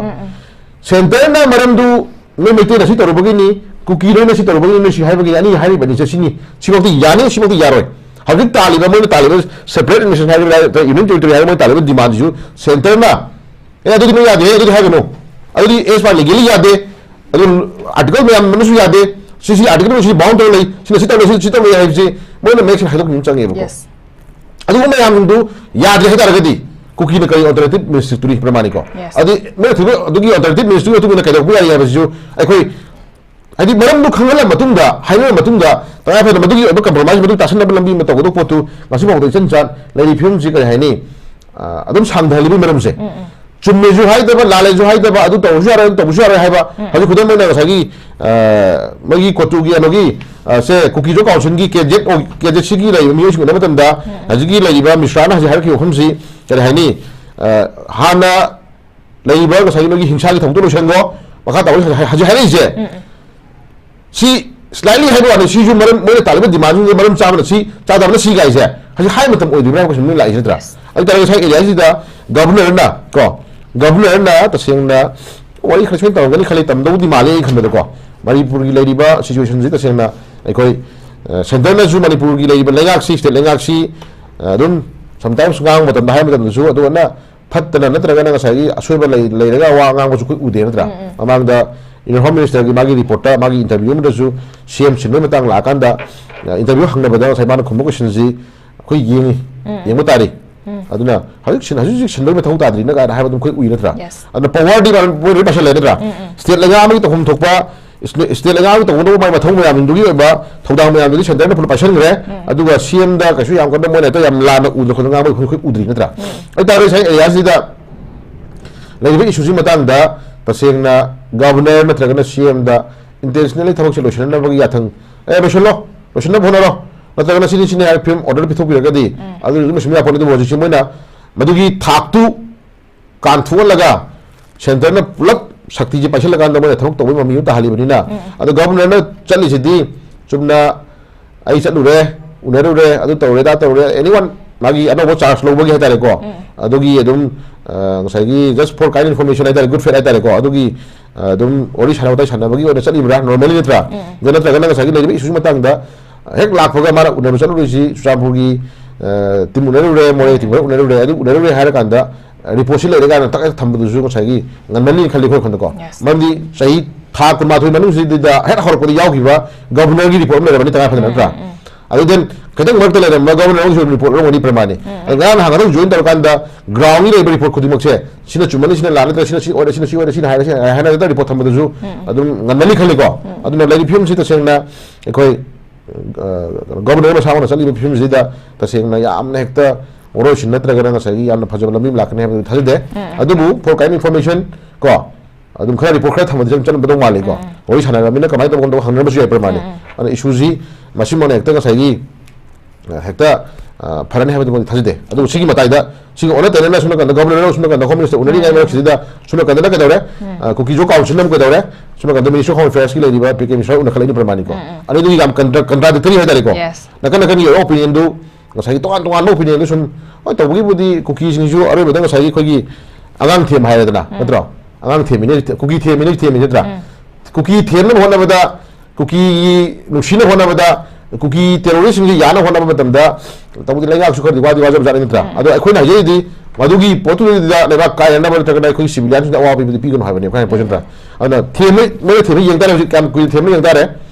ꯁꯦꯟꯇꯔꯅ ꯃꯔꯝꯗꯨ ꯅꯣꯏ ꯃꯩꯇꯩꯅ ꯁꯤ ꯇꯧꯔꯨꯕꯒꯤꯅꯤ, ꯀꯨꯀꯤ ꯅꯣꯏꯅ ꯁꯤ ꯇꯧꯔꯨꯕꯒꯤꯅꯤ, ꯅꯣꯏ ꯁꯤ ꯍꯥꯏꯕꯒꯤꯅꯤ, ꯑꯅꯤ ꯍꯥꯏꯔꯤꯕꯅꯤ, ꯁꯦ ꯁꯤꯅꯤ, ꯁꯤꯃꯛꯇꯤ ꯌꯥꯅꯤ, ꯁꯤꯃꯛꯇꯤ ꯌꯥꯔꯣꯏ꯫ ꯍꯧꯖꯤꯛ ꯇꯥꯜꯂꯤꯕ, ꯃꯣꯏꯅ ꯇꯥꯜꯂꯤꯕ separate administration ꯍꯥꯏꯔꯤꯕ꯭ꯔꯥ, ꯅꯠꯇ꯭ꯔꯒ union territory ꯍꯥꯏꯔꯤꯕ꯭ꯔꯥ, ꯃꯣꯏꯅ ꯇꯥꯜꯂꯤꯕ demandꯁꯤꯁꯨ ꯁꯦꯟꯇꯔꯅ, "ꯑꯦ, ꯑꯗꯨꯗꯤ ꯅꯣꯏ ꯌꯥꯗꯦ, ꯑꯗꯨꯗꯤ ꯍꯥꯏꯒꯅꯨ, ꯑꯗꯨꯗꯤ as per legally ꯌꯥꯗꯦ, ꯑꯗꯨ article ꯃꯌꯥꯝ ꯑꯃꯅꯁꯨ ꯌꯥꯗꯦ, ꯁꯤꯁꯤ article ꯑꯃꯁꯨ bound ꯇꯧꯔ ꯂꯩ, ꯁꯤꯅ ꯁꯤ ꯇꯧꯔꯦ, ꯁꯤ, ꯁꯤ ꯇꯧꯔꯦ" ꯍꯥꯏꯕꯁꯤ ꯃꯣꯏꯅ ꯃꯌꯦꯛ ꯁꯦꯡꯅ ꯍꯥꯏꯗꯣꯛꯄꯤꯕ ꯑꯃ ꯆꯪꯉꯦꯕꯀꯣ꯫ Yes. ꯑꯗꯨꯒꯨꯝꯕ ꯃꯌꯥꯝꯗꯨ ꯌꯥꯗ꯭ꯔꯦ ꯍꯥꯏꯇꯥꯔꯒꯗꯤ ꯀꯨꯀꯤꯅ ꯀꯔꯤ alternative ministry ꯇꯨꯔꯤ ꯄ꯭ꯔꯃꯥꯅꯤꯀꯣ? Yes. ꯑꯗꯨꯗꯤ ꯃꯣꯏꯅ ꯊꯤꯕ ꯑꯗꯨꯒꯤ alternative ministry ꯒꯤ ꯃꯇꯨꯡ ꯏꯟꯅ ꯀꯩꯗꯧꯕ ꯌꯥꯏ ꯍꯥꯏꯕꯁꯤꯁꯨ ꯑꯩꯈꯣꯏ, ꯍꯥꯏꯗꯤ, ꯃꯔꯝꯗꯨ ꯈꯪꯍꯜꯂ ꯃꯇꯨꯡꯗ, ꯍꯥꯏꯅꯔ ꯃꯇꯨꯡꯗ, ꯇꯉꯥꯏ ꯐꯗꯅ ꯃꯗꯨꯒꯤ ꯑꯣꯏꯕ compromise, ꯃꯗꯨꯒꯤ ꯇꯥꯁꯤꯟꯅꯕ ꯂꯝꯕꯤ ꯑꯃ ꯇꯧꯒꯗꯧꯕ ꯄꯣꯠꯇꯨ ꯉꯁꯤ ꯐꯥꯎꯕꯗ ꯏꯆꯟ ꯆꯥꯟ ꯂꯩꯔꯤꯕ ꯐꯤꯕꯝꯁꯤ ꯀꯔꯤ ꯍꯥꯏꯅꯤ? ꯑ, ꯑꯗꯨꯝ ꯁꯥꯡꯊꯍꯜꯂꯤꯕꯒꯤ ꯃꯔꯝꯁꯦ꯫ ꯆꯨꯝꯃꯦꯁꯨ ꯍꯥꯏꯗꯕ, ꯂꯥꯜꯂꯦꯁꯨ ꯍꯥꯏꯗꯕ, ꯑꯗꯨ ꯇꯧꯕꯁꯨ ꯌꯥꯔꯣꯏ, ꯑꯗꯨ ꯇꯧꯕꯁꯨ ꯌꯥꯔꯣꯏ ꯍꯥꯏꯕ꯫ ꯍꯧꯖꯤꯛ ꯈꯨꯗꯝ ꯑꯣꯏꯅ ꯉꯁꯥꯏꯒꯤ, ꯑ, ꯃꯣꯏꯒꯤ ꯀꯣꯇꯨꯒꯤ ꯀꯩꯅꯣꯒꯤ, ꯑ, ꯁꯦ, ꯀꯨꯀꯤꯖꯣ council ꯒꯤ candidate ꯑꯣꯏ-, candidate ꯁꯤꯒꯤ ꯂꯩꯔꯤꯕ ꯃꯤꯑꯣꯏꯁꯤꯡ ꯎꯅꯕ ꯃꯇꯝꯗ ꯍꯧꯖꯤꯛꯀꯤ ꯂꯩꯔꯤꯕ ꯃꯤꯁ꯭ꯔꯥꯅ ꯍꯧꯖꯤꯛ ꯍꯥꯏꯔꯛꯈꯤꯕ ꯋꯥꯐꯝꯁꯤ ꯀꯔꯤ ꯍꯥꯏꯅꯤ? ꯑ, ꯍꯥꯟꯅ ꯂꯩꯔꯤꯕ ꯉꯁꯥꯏꯒꯤ ꯅꯣꯏꯒꯤ ꯍꯤꯡꯁꯥꯒꯤ ꯊꯧꯗꯣꯛꯇꯣ ꯂꯣꯏꯁꯤꯟꯈꯣ, ꯃꯈꯥ ꯇꯥꯕ ꯍꯧꯖꯤꯛ ꯍꯧꯖꯤꯛ ꯍꯥꯏꯔꯛꯏꯁꯦ꯫ ꯁꯤ slightly ꯍꯥꯏꯕ ꯋꯥꯅꯤ, ꯁꯤꯁꯨ ꯃꯔꯝ, ꯃꯣꯏꯅ ꯇꯥꯜꯂꯤꯕ demandꯁꯤꯡꯁꯦ ꯃꯔꯝ ꯆꯥꯕꯅ ꯁꯤ, ꯆꯥꯗꯕꯅ ꯁꯤ ꯀꯥꯏꯁꯦ ꯍꯧꯖꯤꯛ ꯍꯥꯏ ꯃꯇꯝ ꯑꯣꯏꯗ꯭ꯔꯤꯕ꯭ꯔꯥ ꯍꯥꯏꯕ question ꯂꯥꯛꯏꯁꯦ ꯅꯠꯇ꯭ꯔꯥ? Yes. ꯑꯗꯨ ꯇꯥꯔꯒ ꯉꯁꯥꯏ ꯑꯦꯔꯤꯌꯥꯁꯤꯗ ꯒꯕꯔꯅꯔꯅ ꯀꯣ, ꯒꯕꯔꯅꯔꯅ ꯇꯁꯦꯡꯅ ꯋꯥꯔꯤ ꯈꯔ ꯁꯣꯏꯅ ꯇꯧꯔꯝꯒꯅꯤ ꯈꯜꯂꯤ, ꯇꯝꯗꯧꯗꯤ ꯃꯥꯜꯂꯤ ꯑꯩ ꯈꯟꯕꯗꯀꯣ꯫ ꯃꯅꯤꯄꯨꯔꯒꯤ ꯂꯩꯔꯤꯕ ꯁꯤꯆꯨꯋꯦꯁꯟꯁꯤ ꯇꯁꯦꯡꯅ ꯑꯩꯈꯣꯏ, ꯑ, ꯁꯦꯟꯇꯔꯅꯁꯨ ꯃꯅꯤꯄꯨꯔꯒꯤ ꯂꯩꯔꯤꯕ ꯂꯩꯉꯥꯛꯁꯤ, ꯁ꯭ꯇꯦꯠ ꯂꯩꯉꯥꯛꯁꯤ, ꯑ, ꯑꯗꯨꯝ ꯁꯝꯇꯥꯏꯝꯁ ꯉꯥꯡꯕ ꯃꯇꯝꯗ, ꯍꯥꯏꯕ ꯃꯇꯝꯗꯁꯨ ꯑꯗꯨꯅ ꯐꯠꯇꯅ ꯅꯠꯇ꯭ꯔꯒꯅ ꯉꯁꯥꯏꯒꯤ ꯑꯁꯣꯏꯕ ꯂꯩ-, ꯂꯩꯔꯒ ꯋꯥ ꯉꯥꯡꯕꯁꯨ ꯑꯩꯈꯣꯏ ꯎꯗꯦ ꯅꯠꯇ꯭ꯔꯥ? ꯎꯝ, ꯎꯝ꯫ ꯃꯃꯥꯡꯗ ꯏꯅꯔ ꯍꯣꯝ ꯃꯤꯅꯤꯁꯇꯔꯒꯤ ꯃꯥꯒꯤ ꯔꯤꯄꯣꯔꯠꯇ, ꯃꯥꯒꯤ ꯏꯟꯇꯔꯚ꯭ꯌꯨ ꯑꯃꯗꯁꯨ ꯁꯤ ꯑꯦꯝ ꯁꯤꯟꯕꯒꯤ ꯃꯇꯥꯡ ꯂꯥꯛꯑꯀꯥꯟꯗ, ꯑ, ꯏꯟꯇꯔꯚ꯭ꯌꯨ ꯍꯪꯅꯕꯗ ꯉꯁꯥꯏ ꯃꯥꯅ ꯈꯨꯝꯕ ꯀꯣꯏꯁꯟꯁꯤ ꯑꯩꯈꯣꯏ ꯌꯦꯡꯉꯤ, ꯎꯝ꯫ ꯌꯦꯡꯕ ꯇꯥꯔꯤ꯫ ꯎꯝ꯫ ꯑꯗꯨꯅ ꯍꯧꯖꯤꯛ ꯁꯤꯟ-, ꯍꯧꯖꯤꯛ ꯍꯧꯖꯤꯛ ꯁꯤꯟꯕꯒꯤ ꯃꯊꯧ ꯇꯥꯗ꯭ꯔꯤꯅ ꯀꯥꯏꯅ ꯍꯥꯏꯕ ꯑꯗꯨꯝ ꯑꯩꯈꯣꯏ ꯎꯏ ꯅꯠꯇ꯭ꯔꯥ? Yes꯫ ꯑꯗꯨꯅ ꯄꯋꯥꯔꯗꯤ ꯃꯥꯅ ꯃꯣꯏ ꯂꯣꯏ ꯄꯥꯏꯁꯜꯂꯦ ꯅꯠꯇ꯭ꯔꯥ? ꯎꯝ, ꯎꯝ꯫ ꯁ꯭ꯇꯦꯠ ꯂꯩꯉꯥꯛ ꯑꯃꯒꯤ ꯇꯧꯐꯝ ꯊꯣꯛꯄ, ꯁ꯭ꯇꯦ-, ꯁ꯭ꯇꯦꯠ ꯂꯩꯉꯥꯛ ꯑꯃꯒꯤ ꯇꯧꯒꯗꯧꯕ ꯃꯥꯏ ꯃꯊꯧ ꯃꯌꯥꯝꯗꯨꯒꯤ ꯑꯣꯏꯕ ꯊꯧꯗꯥꯡ ꯃꯌꯥꯝꯗꯨꯗꯤ ꯁꯦꯟꯇꯔꯅ ꯄꯨꯂꯞ ꯄꯥꯏꯁꯟꯈ꯭ꯔꯦ꯫ ꯎꯝ꯫ ꯑꯗꯨꯒ ꯁꯤ ꯑꯦꯝꯗ ꯀꯩꯁꯨ ꯌꯥꯝ ꯀꯟꯅ ꯃꯣꯏꯅ ꯍꯦꯛꯇ ꯌꯥꯝ ꯂꯥꯟꯅ ꯎꯗꯅ ꯈꯣꯠꯇꯅ ꯉꯥꯡꯕ ꯑꯩꯈꯣꯏ, ꯑꯩꯈꯣꯏ ꯎꯗ꯭ꯔꯤ ꯅꯠꯇ꯭ꯔꯥ? ꯎꯝ꯫ ꯑꯗꯨ ꯇꯥꯔꯒꯗꯤ ꯉꯁꯥꯏ ꯑꯦꯔꯤꯌꯥꯁꯤꯗ ꯂꯩꯔꯤꯕ ꯏꯁꯨꯁꯤ ꯃꯇꯥꯡꯗ ꯇꯁꯦꯡꯅ ꯒꯕꯔꯅꯔ ꯅꯠꯇ꯭ꯔꯒꯅ ꯁꯤ ꯑꯦꯝꯗ ꯏꯟꯇꯦꯟꯁꯅꯦꯜꯂꯤ ꯊꯕꯛꯁꯦ ꯂꯣꯏꯁꯤꯟꯅꯅꯕꯒꯤ ꯌꯥꯊꯪ, "ꯑꯦ, ꯂꯣꯏꯁꯤꯜꯂꯣ, ꯂꯣꯏꯁꯤꯟꯅꯕ ꯍꯣꯠꯅꯔꯣ, ꯅꯠꯇ꯭ꯔꯒꯅ ꯁꯤꯅꯤ, ꯁꯤꯅꯤ" ꯍꯥꯏꯔ ꯐꯤꯔꯝ ꯑꯣꯔꯗꯔ ꯄꯤꯊꯣꯛꯄꯤꯔꯒꯗꯤ ꯎꯝ꯫ ꯑꯗꯨ ꯑꯗꯨꯝ ꯂꯣꯏꯁꯤꯟꯕ ꯌꯥꯄꯣꯠ ꯅꯠꯇꯦ꯫ ꯍꯧꯖꯤꯛꯁꯦ ꯃꯣꯏꯅ ꯃꯗꯨꯒꯤ ꯊꯥꯛꯇꯨ ꯀꯥꯟꯊꯣꯛꯍꯜꯂꯒ ꯁꯦꯟꯇꯔꯅ ꯄꯨꯂꯞ ꯁꯛꯇꯤꯁꯦ ꯄꯥꯏꯁꯤꯜꯂꯀꯥꯟꯗ ꯃꯣꯏꯅ ꯊꯕꯛ ꯇꯧꯕꯒꯤ ꯃꯃꯤ ꯑꯃ ꯇꯥꯍꯜꯂꯤꯕꯅꯤꯅ, ꯎꯝ꯫ ꯑꯗꯣ ꯒꯕꯔꯅꯔꯅ ꯆꯠꯂꯤꯁꯤꯗꯤ ꯆꯨꯝꯅ ꯑꯩ ꯆꯠꯂꯨꯔꯦ, ꯎꯅꯔꯨꯔꯦ, ꯑꯗꯨ ꯇꯧꯔꯦ, ꯑꯗꯥ ꯇꯧꯔꯦ, ꯑꯦꯅꯤ ꯋꯥꯟ ꯃꯥꯒꯤ ꯑꯅꯧꯕ ꯆꯥꯔꯖ ꯂꯧꯕꯒꯤ ꯍꯥꯏꯇꯥꯔꯦꯀꯣ, ꯎꯝ꯫ ꯑꯗꯨꯒꯤ ꯑꯗꯨꯝ, ꯑ, ꯉꯁꯥꯏꯒꯤ just for kind information ꯍꯥꯏꯇꯥꯔꯦ, good faith ꯍꯥꯏꯇꯥꯔꯦꯀꯣ, ꯑꯗꯨꯒꯤ, ꯑ, ꯑꯗꯨꯝ ꯋꯥꯔꯤ ꯁꯥꯟꯅ ꯋꯥꯇꯥꯏ ꯁꯥꯟꯅꯕꯒꯤ ꯑꯣꯏꯅ ꯆꯠꯂꯤꯕ꯭ꯔꯥ, ꯅꯣꯔꯃꯦꯜꯂꯤ ꯅꯠꯇ꯭ꯔꯥ? ꯎꯝ꯫ ꯑꯗꯨ ꯅꯠꯇ꯭ꯔꯒꯅ ꯉꯁꯥꯏꯒꯤ ꯂꯩꯔꯤꯕ ꯏꯁꯨꯒꯤ ꯃꯇꯥꯡꯗ ꯍꯦꯛ ꯂꯥꯛꯄꯒ ꯃꯥꯅ ꯎꯅꯕ ꯆꯠꯂꯨꯔꯤꯁꯤ ꯆꯨꯔꯆꯥꯟꯄꯨꯔꯒꯤ, ꯑ, ꯇꯤꯝ ꯎꯅꯔꯨꯔꯦ, ꯃꯣꯔꯦ ꯇꯤꯝ ꯎꯅꯔꯨꯔꯦ, ꯑꯗꯨ ꯎꯅꯔꯨꯔꯦ ꯍꯥꯏꯔ ꯀꯥꯟꯗ ꯔꯤꯄꯣꯔꯠꯁꯤ ꯂꯩꯔꯀꯥꯟꯗ ꯇꯛ ꯍꯦꯛ ꯊꯝꯕꯗꯨꯁꯨ ꯉꯁꯥꯏꯒꯤ ꯉꯟꯃꯜꯂꯤ ꯈꯜꯂꯤ ꯑꯩꯈꯣꯏ ꯋꯥꯈꯜꯗꯀꯣ꯫ Yes꯫ ꯃꯔꯝꯗꯤ ꯆꯍꯤ ꯊꯥ ꯀꯨꯟꯃꯥꯊꯣꯏ ꯃꯅꯨꯡꯁꯤꯗ ꯍꯦꯛ ꯍꯧꯔꯛꯄꯗ ꯌꯥꯎꯈꯤꯕ ꯒꯕꯔꯅꯔꯒꯤ ꯔꯤꯄꯣꯔꯠ ꯑꯃ ꯂꯩꯔꯕꯅꯤ ꯇꯉꯥꯏ ꯐꯗꯅ ꯅꯠꯇ꯭ꯔꯥ? ꯎꯝ, ꯎꯝ꯫ ꯑꯗꯨ then ꯈꯤꯇꯪ ꯃꯔꯛꯇ ꯂꯩꯔꯝꯕ ꯒꯕꯔꯅꯔꯒꯤꯁꯨ ꯔꯤꯄꯣꯔꯠ ꯑꯣꯏꯔꯝꯒꯅꯤ ꯄ꯭ꯔꯃꯥꯅꯤ꯫ ꯎꯝ꯫ ꯑꯗꯣ ꯉꯔꯥꯡ ꯅꯍꯥꯟ ꯈꯛꯇꯪ ꯖꯣꯏꯟ ꯇꯧꯔꯀꯥꯟꯗ ꯒ꯭ꯔꯥꯎꯟꯒꯤ ꯂꯩꯕ ꯔꯤꯄꯣꯔꯠ ꯈꯨꯗꯤꯡꯃꯛꯁꯦ ꯁꯤꯅ ꯆꯨꯝꯃꯅꯤ, ꯁꯤꯅ ꯂꯥꯟꯅꯗ꯭ꯔꯦ, ꯁꯤꯅ ꯁꯤ ꯑꯣꯏꯔꯦ, ꯁꯤꯅ ꯁꯤ ꯑꯣꯏꯔꯦ, ꯁꯤꯅ ꯍꯥꯏꯔꯦ, ꯁꯤꯅ ꯍꯥꯏꯔꯦ ꯍꯥꯏꯅ ꯍꯦꯛꯇ ꯔꯤꯄꯣꯔꯠ ꯊꯝꯕꯗꯨꯁꯨ ꯎꯝ, ꯎꯝ꯫ ꯑꯗꯨꯝ ꯉꯟꯃꯜꯂꯤ ꯈꯜꯂꯤꯀꯣ꯫ ꯎꯝ꯫ ꯑꯗꯨꯅ ꯂꯩꯔꯤꯕ ꯐꯤꯕꯝꯁꯤ ꯇꯁꯦꯡꯅ ꯑꯩꯈꯣꯏ, ꯑ, ꯒꯕꯔꯅꯔ ꯃꯁꯥꯃꯛꯅ ꯆꯠꯂꯤꯕ ꯐꯤꯕꯝꯁꯤꯗ ꯇꯁꯦꯡꯅ ꯌꯥꯝꯅ ꯍꯦꯛꯇ ꯋꯥꯔꯣꯏꯁꯤꯟ ꯅꯠꯇ꯭ꯔꯒꯅ ꯉꯁꯥꯏꯒꯤ ꯌꯥꯝꯅ ꯐꯖꯕ ꯂꯝꯕꯤ ꯑꯃ ꯂꯥꯛꯀꯅꯤ ꯍꯥꯏꯕꯗꯨ ꯊꯥꯖꯗꯦ꯫ ꯎꯝ, ꯎꯝ꯫ ꯑꯗꯨꯕꯨ for kind information ꯀꯣ, ꯑꯗꯨꯝ ꯈꯔ ꯔꯤꯄꯣꯔꯠ ꯈꯔ ꯊꯝꯃꯗꯤ ꯑꯗꯨꯝ ꯆꯠꯅꯕꯗꯧ ꯃꯥꯜꯂꯤꯀꯣ꯫ ꯎꯝ, ꯎꯝ꯫ ꯋꯥꯔꯤ ꯁꯥꯟꯅꯔꯕꯅꯤꯅ ꯀꯃꯥꯏꯅ ꯇꯧꯕ ꯉꯝꯗꯕ ꯍꯪꯅꯔꯝꯕꯁꯨ ꯌꯥꯏ ꯄ꯭ꯔꯃꯥꯅꯤ꯫ ꯎꯝ, ꯎꯝ꯫ ꯑꯗꯨꯅ ꯏꯁꯨꯁꯤ ꯃꯁꯤꯃꯛꯅ ꯍꯦꯛꯇ ꯉꯁꯥꯏꯒꯤ, ꯑ, ꯍꯦꯛꯇ, ꯑ, ꯐꯔꯅꯤ ꯍꯥꯏꯕꯗꯨꯃꯗꯤ ꯊꯥꯖꯗꯦ꯫ ꯑꯗꯨꯕꯨ ꯁꯤꯒꯤ ꯃꯇꯥꯏꯗ ꯁꯤꯒꯤ ꯑꯣꯟꯅ ꯇꯩꯅꯅ ꯁꯣꯝ ꯅꯥꯀꯟꯗ ꯒꯕꯔꯅꯔ, ꯁꯣꯝ ꯅꯥꯀꯟꯗ ꯍꯣꯝ ꯃꯤꯅꯤꯁꯇꯔ ꯎꯅꯔꯤꯉꯩ ꯎꯝ꯫ ꯃꯔꯛꯁꯤꯗ ꯁꯣꯝ ꯅꯥꯀꯟꯗꯅ ꯀꯩꯗꯧꯔꯦ? ꯎꯝ꯫ ꯑ, ꯀꯨꯀꯤꯖꯣ ꯀꯥꯎꯟꯁꯤꯜ ꯑꯃ ꯀꯩꯗꯧꯔꯦ? ꯁꯣꯝ ꯅꯥꯀꯟꯗ ꯃꯤꯅꯤꯁꯇꯔ ꯑꯣꯐ ꯍꯣꯝ ꯑꯦꯐꯤꯌꯔꯁꯀꯤ ꯂꯩꯔꯤꯕ ꯄꯤ ꯀꯦ ꯃꯤꯁ꯭ꯔꯥ ꯎꯅꯈꯠꯂꯛꯏꯅꯤ ꯄ꯭ꯔꯃꯥꯅꯤꯀꯣ꯫ ꯎꯝ, ꯎꯝ꯫ ꯑꯅꯤꯗꯨꯒꯤ ꯌꯥꯝ ꯀꯟꯇ꯭ꯔꯥ-, ꯀꯟꯇ꯭ꯔꯥꯗꯤꯛꯇꯔꯤ ꯍꯥꯏꯇꯥꯔꯦꯀꯣ꯫ Yes꯫ ꯅꯥꯀꯟ ꯅꯥꯀꯟꯒꯤ ꯑꯣꯏꯕ ꯑꯣꯄꯤꯅꯤꯌꯟꯗꯨ ꯉꯁꯥꯏꯒꯤ ꯇꯣꯉꯥꯟ ꯇꯣꯉꯥꯟꯕ ꯑꯣꯄꯤꯅꯤꯌꯟꯗꯨ ꯁꯨꯝ ꯍꯣꯏ, ꯇꯧꯕꯒꯤꯕꯨꯗꯤ ꯀꯨꯀꯤꯁꯤꯡꯁꯨ ꯑꯔꯣꯏꯕꯗ ꯉꯁꯥꯏꯒꯤ ꯑꯩꯈꯣꯏꯒꯤ ꯑꯉꯥꯡ ꯊꯦꯝ ꯍꯥꯏꯔꯦꯗꯅ, ꯎꯝ꯫ ꯅꯠꯇ꯭ꯔꯣ? ꯑꯉꯥꯡ ꯊꯦꯝꯃꯤꯅꯦ, ꯀꯨꯀꯤ ꯊꯦꯝꯃꯤꯅꯦ, ꯊꯦꯝꯃꯤ ꯅꯠꯇ꯭ꯔꯥ? ꯎꯝ꯫ ꯀꯨꯀꯤ ꯊꯦꯝꯅꯕ ꯍꯣꯠꯅꯕꯗ, ꯀꯨꯀꯤꯒꯤ ꯅꯨꯡꯁꯤꯅꯕ ꯍꯣꯠꯅꯕꯗ, ꯀꯨꯀꯤ ꯇꯦꯔꯣꯔꯤꯁꯁꯤꯡꯁꯦ ꯌꯥꯅꯕ ꯍꯣꯠꯅꯕ ꯃꯇꯝꯗ ꯇꯧꯕꯗꯤ ꯂꯩꯉꯥꯛꯁꯨ ꯈꯔꯗꯤ ꯋꯥꯗꯤ ꯋꯥꯖꯕꯖꯥꯠꯅꯤ ꯅꯠꯇ꯭ꯔꯥ? ꯎꯝ꯫ ꯑꯗꯣ ꯑꯩꯈꯣꯏꯅ ꯍꯥꯏꯖꯔꯤꯗꯤ ꯃꯗꯨꯒꯤ ꯄꯣꯠꯇꯨꯗ ꯂꯩꯕꯥꯛ ꯀꯥꯏꯅꯅꯕ ꯅꯠꯇ꯭ꯔꯒꯅ ꯑꯩꯈꯣꯏ ꯁꯤꯚꯤꯂꯤꯌꯟꯁꯤꯡꯗ ꯑꯋꯥꯕ ꯄꯤꯕꯗꯤ ꯄꯤꯒꯅꯨ ꯍꯥꯏꯕꯅꯦꯕ, ꯈꯔ ꯍꯦꯟꯅ ꯄꯣꯠꯁꯤ ꯅꯠꯇ꯭ꯔꯥ? ꯎꯝ꯫ ꯑꯗꯨꯅ ꯊꯦꯝꯕ, ꯃꯣꯏꯅ ꯊꯦꯝꯕ ꯌꯦꯡ ꯇꯥꯔꯦ, ꯍꯧꯖꯤꯛ ꯀꯌꯥꯝ ꯀꯨꯏꯅ ꯊꯦꯝꯕ ꯌꯦꯡ ꯇꯥꯔꯦ꯫